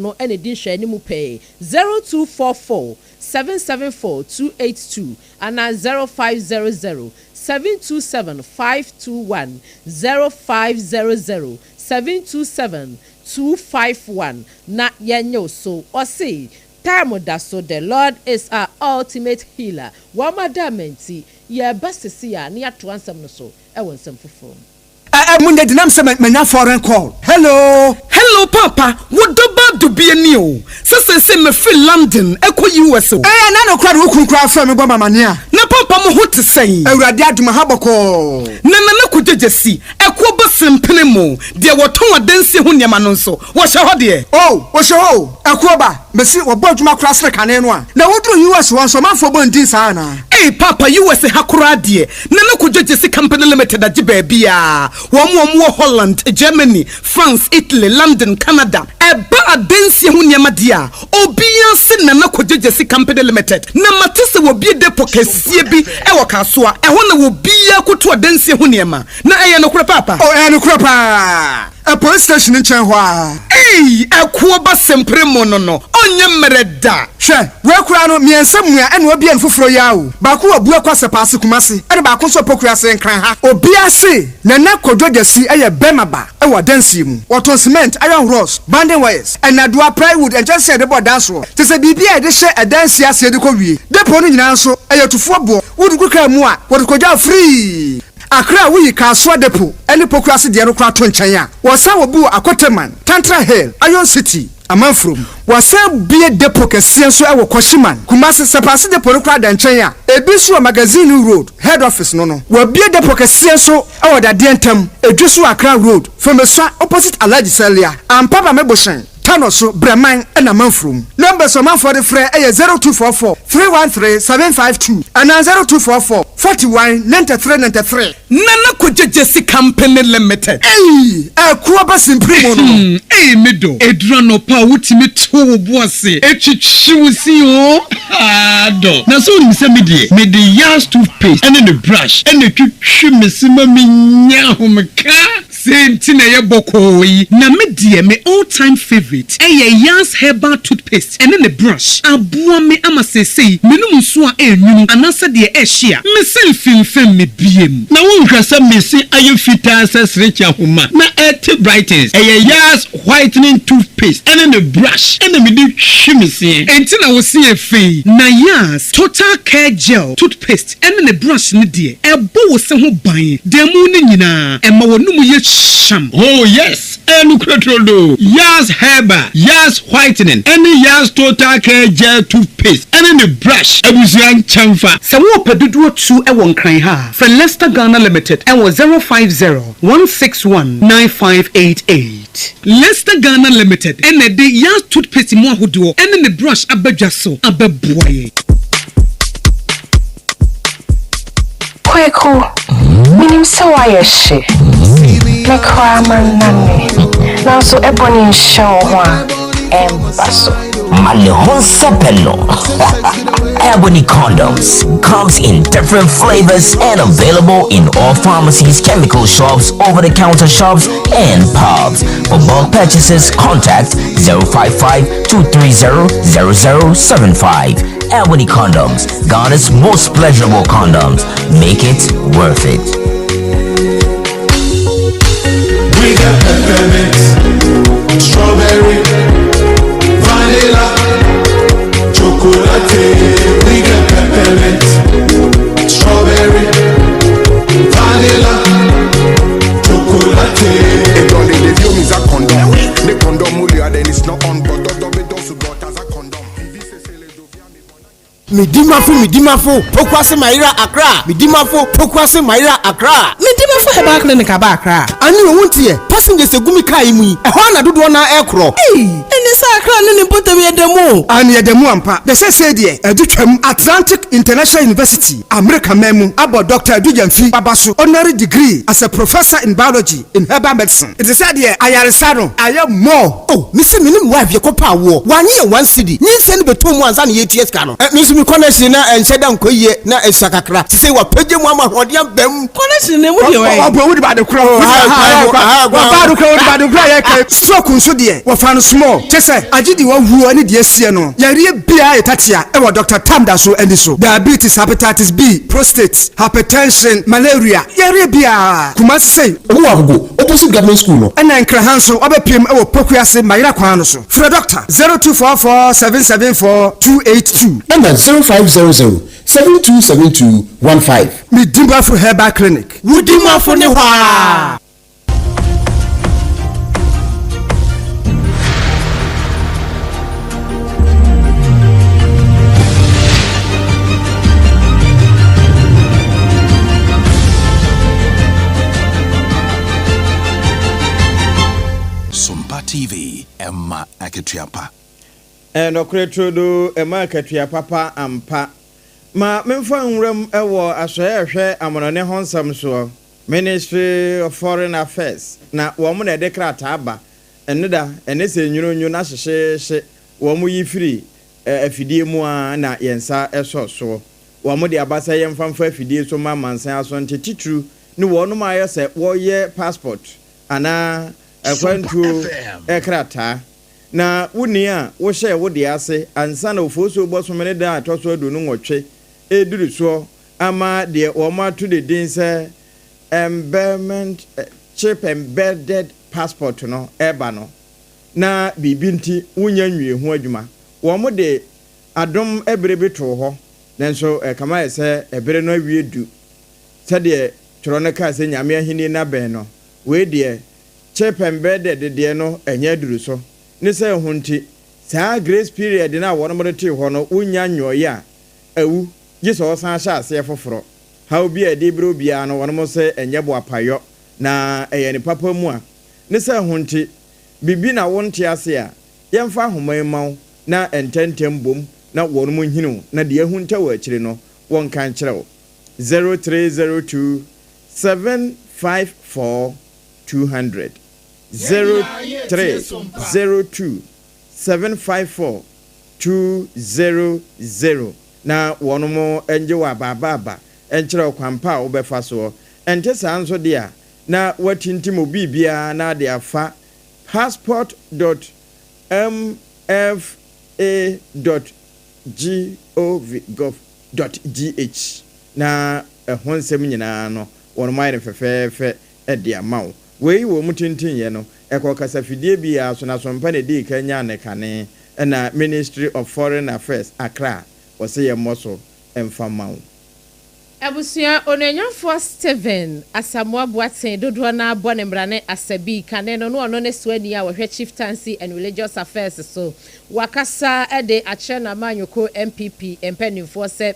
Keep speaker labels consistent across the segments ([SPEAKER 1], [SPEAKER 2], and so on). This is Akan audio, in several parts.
[SPEAKER 1] no na ɛdi nhwɛanimu pɛɛ, 0244 774 282 anaa 0500 727 521, 0500 727 251 na yɛnyɛ wo so. Ɔse, Time da so, the Lord is our ultimate healer. Wɔn adamantsi, yɛreba sesei a na yɛatoa nsɛm no so wɔ nsɛm foforɔ mu.
[SPEAKER 2] Ɛ ɛ mo nyɛ denam sɛ manya foreign call hello.
[SPEAKER 3] Hello paapa, wo dɔ ba dubie ni o, sɛ seesei mefiri London ɛkɔ US o.
[SPEAKER 2] Ɛɛ na nokora de wo kunu koraa frɛ me bɔ me amaneɛ a.
[SPEAKER 3] Na paapa mo ho te sɛn?
[SPEAKER 2] Awurade adom aha bɔkɔɔ.
[SPEAKER 3] Na Nana Kwadwo Gyasi, ɛkoɔ ba sempene mo, deɛ wɔtɔn adansie ho nneɛma no nso, wɔhyɛ hɔ deɛ?
[SPEAKER 2] Oh, wɔhyɛ hɔ o, ɛkoɔ ba, mese wɔbɔ adwuma koraa sene kane no a. Na woduru US hɔ nso ɔmanfoɔ bɔ ndin saa anaa?
[SPEAKER 3] Ei paapa US ha koraa deɛ Nana Kojo Gyasi Company Limited agye baabiaa, wɔn a wɔwɔ Holland, Germany, France, Italy, London, Canada. Ɛba adansie ho nneɛma deɛ a, obiaa se Nana Kojo Gyasi Company Limited. Na mate sɛ wɔbue depot kɛseɛ bi wɔ Kasoa, ɛhɔ na obiaa kɔtu adansie ho nneɛma. Na ɛyɛ nokorɛ paapa?
[SPEAKER 2] Oh ɛyɛ nokorɛ paa. Ɛ police station nkyɛn hɔ ara.
[SPEAKER 3] Ei ɛkoɔ ba sempere mo no no ɔnyɛ mmerɛ da.
[SPEAKER 2] Hwɛ, wei koraa no, mmiɛnsa mua ɛna wabue no foforɔ yi ara o. Baako wɔ Abuakwa Sɛpaase Kumasi ɛna baako nso wɔ Pokuase Nkran ha. Obiara se Nana Kwadwo Gyasi yɛ bɛrima ba wɔ adansie mu. Wɔtɔn cement, iron rods, banding wires, nnadewa, plywood, nkyɛnsee a yɛde bɔ dan soɔ, kyerɛ sɛ biribi a yɛde hyɛ adansie aseɛ de kɔ wie. Depot no nyinaa nso, ɛyɛ tufoɔ boɔ. Wode gu kaa mu a, wɔde kɔgya wo firii. Accra a woyi Kasoa Depot ne Pokuase deɛ no koraa to nkyɛn a, wɔsan wɔ bi wɔ Akoteman, Tantra Hill, Iron City, Amanfurom. Wɔasan abue depot kɛseɛ nso wɔ Kwashiman, Kumasi. Sɛpaase depot no koraa da nkyɛn a, ebi nso wɔ Magazine Road, Head Office no no. Wɔabue depot kɛseɛ nso wɔ Dadeɛ Ntam, Edweso Accra Road, Fomesua opposite Alhaji Salia, Ampaba Mebohyɛn. Tano so, Brɛman na Manfurom. Numbers a ɔmanfoɔ de frɛ yɛ 0244 313 752 anaa 0244 41 93 93.
[SPEAKER 3] Nana Kwadwo Gyasi Company Limited.
[SPEAKER 2] Ei! Ɛko aba simpiri mu no.
[SPEAKER 3] Hmm ei me dɔ. Ɛduru anɔpa a wotumi to wo bo ase twitwi wo se oo haa dɔ. Na sɛ wonim sɛ me deɛ mede Yas toothpaste ne ne brush na ɛtwitwi me se ma menya ahomeka. Sei nti na ɛyɛ bɔkɔɔ yi. Na me deɛ me all time favourite ɛyɛ Yas herbal toothpaste ɛne ne brush. Aboa me ama seesei menom nsuo a ɛnwunu anaasɛ deɛ ɛhye a, me se mfimfim me biem.
[SPEAKER 4] Na wonhwɛ sɛ me se ayɛ fitaa sɛ serekye ahoma na ɛte brightens. Ɛyɛ Yas whitening toothpaste ɛne ne brush ɛna mede twi me seɛ.
[SPEAKER 3] Enti na wo se yɛ fɛ yi. Na Yas total care gel toothpaste ɛne ne brush no deɛ, ɛbɔ wo se ho ban da mu no nyinaa, ɛma w'anomu yɛ hyeam.
[SPEAKER 4] Oh yes, ɛyɛ nokorɛ turodoo. Yaz Herbal, Yaz Whitening ɛne Yaz Total Care Gel Toothpaste ɛne ne brush abusua nkyɛnfa.
[SPEAKER 3] Sɛ worepɛ dodoɔ tu wɔ Nkran ha a, frɛ Lester Ghana Limited wɔ 050 161 9588. Lester Ghana Limited na ɛde Yaz Toothpaste mu ahodoɔ ne ne brush aba dwa so abɛboa yɛn.
[SPEAKER 5] Kweku, menim sɛ woayɛ hye. Me koraa mannane. Nanso ɛbɔne nhyɛ wo ho a, ɛmba so.
[SPEAKER 6] Ma ne ho nsɛpɛ no. Ebony condoms comes in different flavors and available in all pharmacies, chemical shops, over-the-counter shops, and pubs. For bulk purchases, contact 055 230 0075. Ebony condoms, Ghana's most pleasurable condoms. Make it worth it.
[SPEAKER 7] We got peppermint, strawberry, vanilla, chocolate. We got peppermint, strawberry, vanilla, chocolate.
[SPEAKER 8] The condom, then it's not on, but condom.
[SPEAKER 9] Medimafo Medimafo Pokuase Mayera Accra Medimafo Pokuase Mayera Accra.
[SPEAKER 10] Medimafo Herbal Clinic aba Accra.
[SPEAKER 9] Ane o wonteɛ? Passengers egu me car yi mu yi, ɛhɔ ara na dodoɔ no ara ɛrekorɔ.
[SPEAKER 10] Ei! Ɛne sɛ Accra ne ne mpɔtam yɛ da mu o.
[SPEAKER 2] Aane yɛda mu ampa. Na seesei deɛ adu twam. Atlantic International University, Amerika man mu, abɔ Dɔkta Adu Gyamfi aba so honorary degree as a Professor in Biology in Herbal Medicine. Nti sɛ deɛ ayaresa no ayɛ more.
[SPEAKER 9] Oh me se me ne me wife yɛkɔ paa woɔ wanye yɛn one cedi nyinsɛn no bɛtɔɔ mu ansa na yɛtua sika no. Me nso me connection na ɛnhyɛ da nkɔ yie na ɛsua kakra sesei wapagya mu ama ahoɔden aba mu.
[SPEAKER 10] Connection no emu deɛ wɛn?
[SPEAKER 2] Ɔbɔ wode bade korɔ wɔba ade korɔ wode bade korɔ yɛ kɛ. Stroke nso deɛ wɔfa no small kyɛ sɛ. Agye deɛ wawuo ne deɛ asie no. Yareɛ biara yɛ tatea wɔ Doctor Tam Daso ani so. Diabetes, Hepatitis B, Prostate, Hypertension, Malaria, yareɛ biara. Kumasi sei.
[SPEAKER 11] Ɔmo wɔ Agogo, opposite government school no.
[SPEAKER 2] Ɛna Nkraha nso wabɛpiem wɔ Pokuase Mayera kwan no so. Frɛ Doctor, 0244 774 282.
[SPEAKER 11] Ɛna 0500 7272 15.
[SPEAKER 2] Medimafo Herbal Clinic.
[SPEAKER 9] Wo Dimafo ne hɔ aa.
[SPEAKER 12] Sompa TV, ɛma akatua pa.
[SPEAKER 13] Nɔkorɛ turodoo, ɛma akatua papa ampa. Ma memfa nwuram wɔ Asoɛeɛ a ɛhwɛ Amanɔne ho nsɛm soɔ, Ministry of Foreign Affairs, na wɔn na ɛde krataa ba nneda, ɛne sɛ nwunonwu na hyehyeehye wɔn yi firi afidie mu ara na yɛn nsa sɔ soɔ. Wɔn de aba sɛ yɛmfa mfa afidie so mma amansan asonte titiriw ne wɔnom a ayɛ sɛ wɔyɛ passport anaa akwantuo krataa. Na wo ni a wohyɛɛ wo deɛ ase ansa na Oforisuo bɔsome ne da a ɛtɔ so 28 reduru soɔ ama deɛ wɔato ne din sɛ Embedment Chip Embedded Passport no reba no, na biribi nti wonnya nwiee ho adwuma. Wɔde adom bere bi too hɔ, nanso ɛkame ayɛ sɛ bere no awie du. Sɛdeɛ twerɛ no kaa sɛ Nyame ahennie no abɛn no, wei deɛ Chip Embedded deɛ no ɛnyɛ aduru so. Ne sɛ ɛho nti, saa grace period no a wɔnom de tee hɔ no wonnya nyɔeɛ a, awu, gye sɛ wɔsan hyɛ aseɛ foforɔ. Haw bi a ɛde rebrɛ obiara no wɔnom se ɛnyɛ boapayɔ, na ɛyɛ ne papa mu a. Ne sɛ ɛho nti, biribi na wonte ase a, yɛmfa ahoma yi mma wo na ntɛntɛm bom na wɔnom nhini wo na deɛ ahunta wɔ akyire no wɔnka nkyerɛ wo. 0302 754 200 0302 754 200 na wɔnom ngye wo abaabaaba nkyerɛ wo kwan pa a wobɛfa soɔ. Ɛnte saa nso deɛ a, na woatintim wo biribiara na ade afa passport dot mfa dot gov gov dot gh na ɛho nsɛm nyinaa no wɔnom ayɛ no fɛfɛɛfɛ de ama wo. Wei wɔ mu tintinyɛ no, ɛkɔɔ kasafidie biara so na Sompa na ɛdii kan nyaa no kane, ɛna Ministry of Foreign Affairs, Accra, wɔse yɛmmɔ so mfa mma wo.
[SPEAKER 1] Abusua Onuonyamfoɔ Stephen Asamoah Boateng dodoɔ no ara bɔ ne mmrane Asabi, kane no na ɔno ne soani a ɔhwɛ Chieftaincy and Religious Affairs so. Wakasa de akyerɛ n'amanyɔkuo NPP mpaninfoɔ sɛ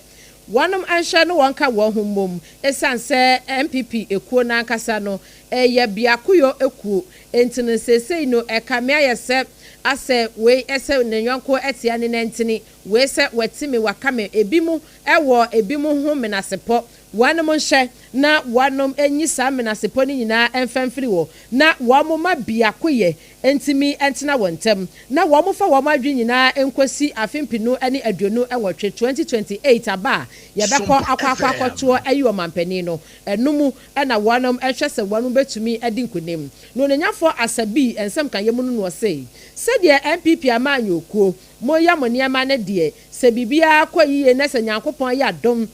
[SPEAKER 1] Wɔnom nhwɛ no wɔnka wɔn ho mmom esiane sɛ NPP ekuo no ankasa no ɛyɛ biakoyɔ ekuo nti no seesei no ɛkame ayɛ sɛ asɛ wei sɛ ne yɔnko atia ne nantini, wei sɛ wati me waka me, ebinom wɔ ebinom ho menasepɔ. Wɔnom nhyɛ na wɔnom nyi saa menasepɔ no nyinaa mfa mfiri hɔ na wɔn ma biakoyɛ ntumi ntena wɔn ntam, na wɔmfa wɔn adwene nyinaa nkɔsi afe 2028, 2028, aba a yɛbɛkɔ akɔ akɔ akɔtoɔ ayi ɔmanpanin no. Ɛno mu na wɔnom hwɛ sɛ wɔnom bɛtumi adi nkunim. Na Onyanyafoɔ Asabii nsɛm ka yɛ mu no na ɔse, Sɛdeɛ NPP amanyɔkuo moyɛ mo nneɛma no deɛ, sɛ biribiara kɔ yie na sɛ Nyankopɔn yɛ adom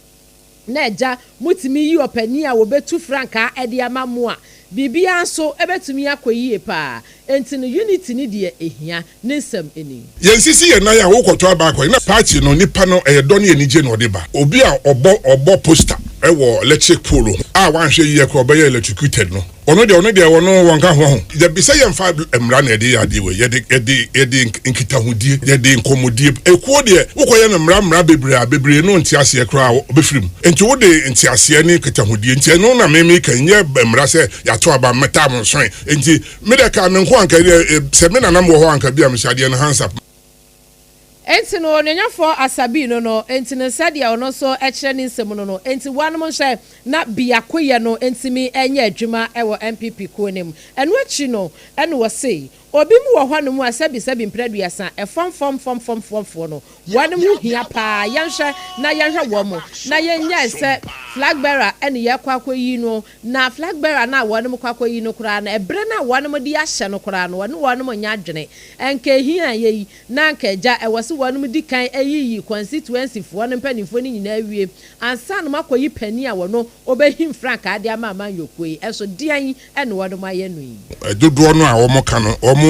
[SPEAKER 1] na Agya, motumi yi ɔpanin a wɔbɛtu frankaa de ama mo a, biribiara nso bɛtumi akɔ yie paa. Enti no unity no deɛ ɛhia. Ne nsɛm ni.
[SPEAKER 14] Yɛnsisi yɛn nan a wokɔtɔ aba akɔ na party no nipa no ɛyɛ dɔ ne anigye na ɔde ba. Obi a ɔbɔ ɔbɔ poster ɛwɔ electric pole ho a wanhwɛ yie koraa ɔbɛyɛ electrocuted no ɔno deɛ ɔno deɛ ɔno wɔnka ho ho. Dabi sɛ yɛnfa mmara na yɛde yɛ adeɛ wei yɛde yɛde yɛde nkitahodie yɛde nkɔmmɔdie ekuo deɛ wokɔyɛ no mmara mmara bebree a bebree no nte aseɛ koraa ɔbɛfiri mu nti wode nteaseɛ ne nkitahodie nti ɛno na me meka nyɛ mmara sɛ yɛato aba mmɛtaa mo nsoe nti me deɛ kaa me nko anka sɛ me nanam wɔ hɔ anka bi a mehyɛ adeɛ no hands up.
[SPEAKER 1] Enti no onuonyafoɔ Asabii no no, enti no sɛdeɛ ɔno nso kyerɛ ne nsɛm no no, enti woanom nhyɛ na biakoyɛ no ntumi nyɛ adwuma wɔ NPP kuo no mu. Ɛno akyi no, ɛna ɔse. Obi mu wɔ hɔnom a sɛbisɛbi mprɛ aduasa, ɛfam fam fam fam fam foɔ no, wɔnom ho hia paa. Yɛnhwɛ na yɛnhwɛ wɔn mo na yɛnyae sɛ flag bearer ɛne yɛkɔ akɔyi no, na flag bearer no a wɔnom kɔ akɔyi no koraa no, ɛberɛ no a wɔnom de ahyɛ no koraa no, wɔne wɔnom nyɛ adwene. Ɛnka ehia yɛ yi na nka agya ɛwɔ sɛ wɔnom di kan ayiyi constituency foɔ no mpanimfoɔ no nyinaa wie ansa na makɔyi panin a wɔno ɔbɛhim frankaa de ama amanyɔkuo yi. Ɛso deɛn ɛne wɔnom ayɛ no yi?
[SPEAKER 14] Dodoɔ no a wɔn ka no, wɔn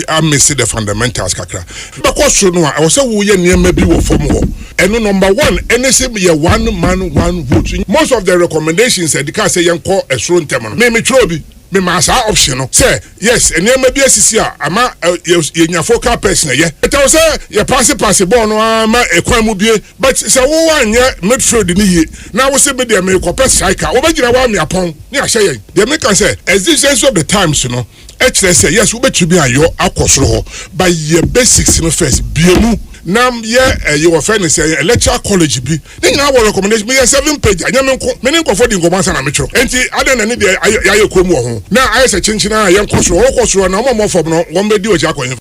[SPEAKER 14] amese the fundamentals kakra bɛkɔ soro no a, ɛwɔ sɛ woyɛ nneɛma bi wɔ fam hɔ. Ɛno number one ɛne sɛ yɛ one man, one vote. Most of the recommendations ɛde kaa sɛ yɛnkɔ ɛsoro ntɛm no, me metwerɛ bi, mema saa option no sɛ yes, nneɛma bi asisi a ama yɛnya focal person. Ɛyɛ ɛtɛw sɛ yɛ pass pass bɔɔl no ama ɛkwan mu bie, but sɛ wo anyɛ midfield ni yie na wo sɛ bi deɛ mekɔpɛ striker, wobɛgyina wɔ ame apɔn ne ahyɛ yɛn. Deɛ meka sɛ existence of the times no ɛkyerɛ sɛ yes, wobɛtumi ayɔ akɔ soro hɔ, but yɛ basics no first bie mu na yɛ ɛyɛ wɔfɛ ne sɛ electoral college bi ne nyinaa wɔ recommendation. Meyɛ seven page, anyɛ me nko, me ne nkɔfo di nkɔmɔ ansa na metwerɛ. Nti adan na ne deɛ yɛayɛ kurom wɔ ho na ayɛ sɛ kyenkyen a yɛnkɔ soro, wɔkɔ soro na ɔmɔ fam no, wɔn bɛdi wɔkyi akɔ yɛn.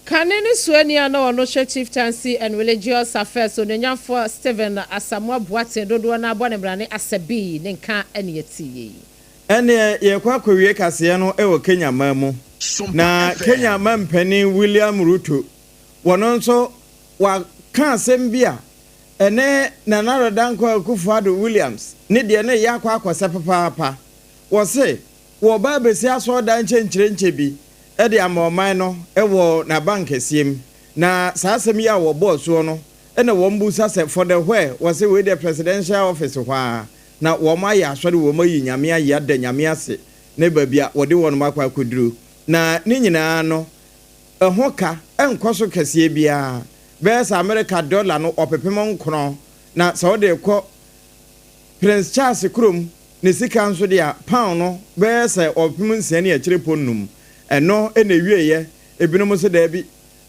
[SPEAKER 1] Kane ne suani a na ɔno hyɛ Chieftaincy and Religious Affairs, Onuonyamfoɔ Stephen Asamoah Boateng, dodoɔ no abɔ ne mmrane Asɛbii ne nka ne yɛtie yi.
[SPEAKER 13] Ɛneɛ yɛkɔ akɔwie kaseɛ no wɔ Kenya man mu, na Kenya mampanin William Ruto, wɔno nso waka asɛm bi a ɛne Nana Addo Dankwa Akufo-Addo Williams ne deɛ ne yɛ akɔ akɔsɛ papaapa. Wɔse wɔba abɛsi asɔredan nkyɛnkyerɛnkyɛ bi de ama ɔman no wɔ n'abankɛseɛ mu, na saa asɛm yi a wɔbɔɔ soɔ no ɛna wɔn busa sɛ for the where. Wɔse wei deɛ, presidential office hɔ a na wɔn ayɛ asɔre, wɔn ayi Nyame ayɛ, ada Nyame ase ne baabi a wɔde wɔn akɔ akɔduru, na ne nyinaa no ɛho ka ɛnkɔ so kɛseɛ biara, bɛyɛ sɛ Amerika dɔla no 9,000, na sɛ wɔde kɔ Prince Charles kurom ne sika nso deɛ a, pound no bɛyɛ sɛ 6.5. Ɛno ɛna ewieɛ. Ebinom nso daabi,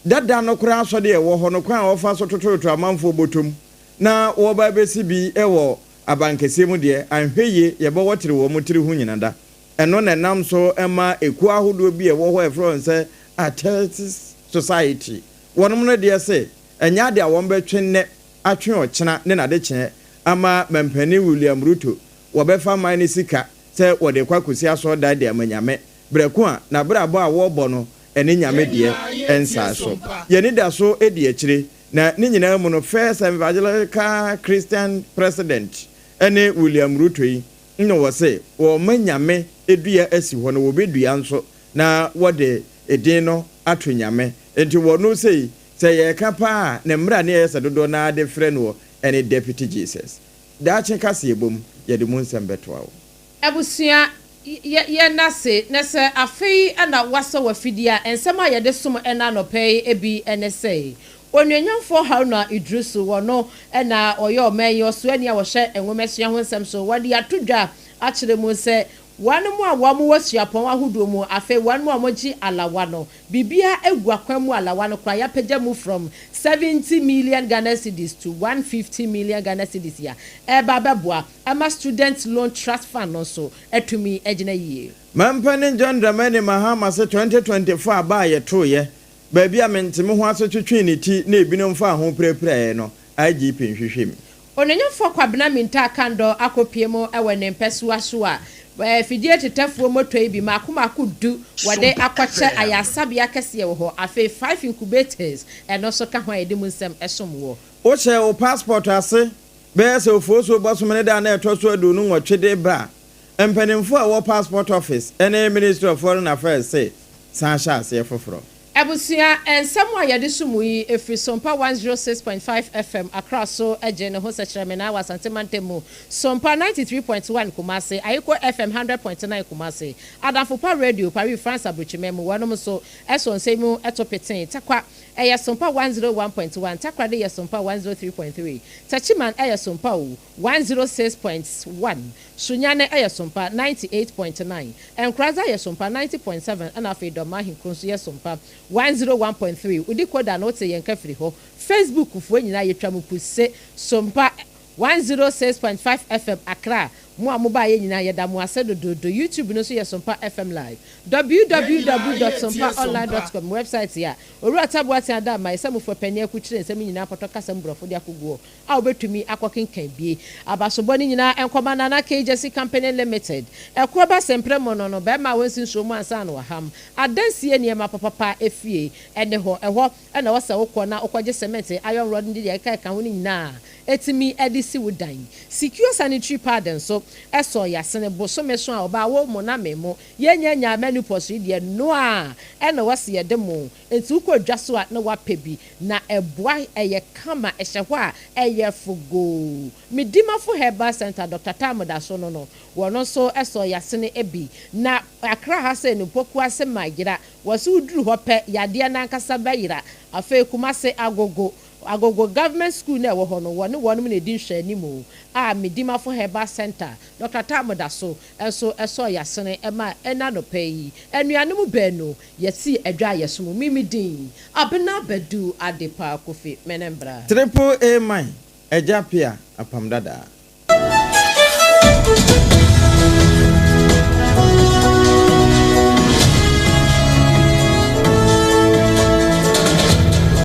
[SPEAKER 13] dada no koraa asɔde a ɛwɔ hɔ no, kwan a wɔfa so tototo amanfoɔ bɔtɔm na wɔba abɛsi bi wɔ abankɛseɛ mu deɛ, anhwɛ yie yɛbɛwɔ tere wɔn tiri ho nyina da. Ɛno na ɛnam so ma ekuo ahodoɔ bi a ɛwɔ hɔ a ɛfrɛ wɔn sɛ Artists Society, wɔnom no deɛ sɛ ɛnyɛ ade a wɔn bɛtwe nnɛ atwe ɔkyena ne n'adekyeɛ ama mampanin William Ruto wɔbɛfa man no sika sɛ wɔde kɔ akɔsi asɔredan de ama Nyame berɛko a n'abrabɔ a wɔrebɔ no ɛne Nyame deɛ ɛnsaa so. Yɛni da so di akyire na ne nyinaa mu no, first evangelical Christian president ɛne William Ruto yi na wɔ se wɔma Nyame dua asi hɔ no, wɔbɛdua nso na wɔde edin no ato Nyame. Nti wɔno sei sɛ yɛreka paa ne mmara ne ɛyɛ sɛ dodoɔ naa de frɛ no ɛne Deputy Jesus. Daakye kaseɛ bom, yɛde mu nsɛm bɛtoa wo.
[SPEAKER 1] Abusua, yɛn ase na sɛ afei ɛna wasɔ wafidie a, nsɛm a yɛde som ɛna anɔpɛ yi bi ɛne sɛ Onuonyamfoɔ Haruna Iddrisu, wɔno ɛna ɔyɛ ɔman yi ɔsoani a wɔhyɛ nwomasua ho nsɛm so, wɔde ato dwa akyerɛ mu sɛ wɔn mu a wɔn wɔ suapɔn ahodoɔ mu, afei wɔn mu a wɔgye alawa no, biribiara egu akwan mu. Alawa no koraa yɛapagya mu from 70 million Ghana cedis to 150 million Ghana cedis a ɛreba abɛboa ama Student Loan Trust Fund no nso atumi agyina yie.
[SPEAKER 13] Mampanin John Dramani Mahama sɛ 2024 aba a yɛtoeɛ, baabi a menteme ho ase twetwee ne ti na ebinom fa ho pirapiraeɛ no, IGP nhwehwɛ mu.
[SPEAKER 1] Ononyamfoɔ Kwabena Mintah Akandoh akɔpie mu wɔ ne mpɛsoa so a fidie tetɛfoɔ moto yi bi maako maako 10 wɔde akɔkyɛ ayaresabea kɛseɛ wɔ hɔ. Afei five incubators ɛno nso ka ho a yɛde mu nsɛm ɛsom wɔ.
[SPEAKER 13] Wohyɛ wo passport ase bɛyɛ sɛ Oforisuo bɔsome ne da na ɛtɔ so 28 de ba a, mpanimfoɔ a ɛwɔ passport office ne Ministry of Foreign Affairs se san hyɛ aseɛ foforɔ.
[SPEAKER 1] Abusua, nsɛm a yɛde so mu yi efiri Sompa 106.5 FM Accra so gye ne ho sɛkyerɛmena wɔ Asante mantam mu, Sompa 93.1 Kumase, Ayiko FM 100.9 Kumase, Adamfopa Radio Paris France aburokyimɛ mu, wɔnom nso ɛsɔ nsɛm mu ɛto petee. Takwa ɛyɛ Sompa 101.1, Takoradi yɛ Sompa 103.3, Techiman ɛyɛ Sompa o 106.1, Sunyani ɛyɛ Sompa 98.9, Nkoranza yɛ Sompa 90.7, ɛna afei Dɔma Ahenkuro nso yɛ Sompa 101.3. Wodi koda na wote yɛn ka firi hɔ. Facebook foɔ nyinaa yɛtwa mu kuse Sompa 106.5 FM Accra. Mo a mobaeɛ nyinaa yɛda mo ase dodoodo. YouTube no nso yɛ Sompa FM Live. Www dot sompaonline dot com website a Owura Taboateng ada ama yɛ sɛ mofo panin akukyire nsɛm nyinaa pɔtɔ kasa mu borɔfo de akoguɔ a wobɛtumi akɔkenkan bi. Abasobɔ no nyinaa nkɔma Nana K. Gyasi Company Limited. Ɛkoɔ ba sɛmprɛ mu no no, bɛrima a wɔnsi nsuo mu ansa na waham. Adansie nneɛma papapa efie ne hɔ. Ɛhɔ na ɛwɔ sɛ wokɔ na wokɔgye cement, iron rod ne deɛ ɛkeka ho no nyinaa tumi de si wo dan. Secure sanitary pad nso sɔ yasene. Bosome so a ɔbaa wo mo na me mo yɛnya nyaa menopause yi deɛ noa na ɛwɔ sɛ yɛde mo. Nti wokɔ dwa so a na woapɛ bi na ɛboa ɛyɛ kama ɛhyɛ hɔ a ɛyɛ fogoo. Me Dimafo Herbal Centre Doctor Tam da so no no wɔno nso sɔ yasene bi na Accra ha sei no Pokuase Mayera wɔse woduru hɔ pɛ yadeɛ no ankasa bɛyera. Afei Kumase Agogo Agogo Government School no a ɛwɔ hɔ no, wɔne wɔnom na ɛdi nhwɛanimu a Medimafo Herbal Centre, Dɔkta Tam da so nso sɔɔ yɛasene ma ɛnnɛ anɔpa yi. Anuanom baanu, yɛte adwa a yɛsom. Me me din, Abena Badu Adepa Kofi Menembra.
[SPEAKER 13] Triple A Man, Agya Pia, Apam Dadaa.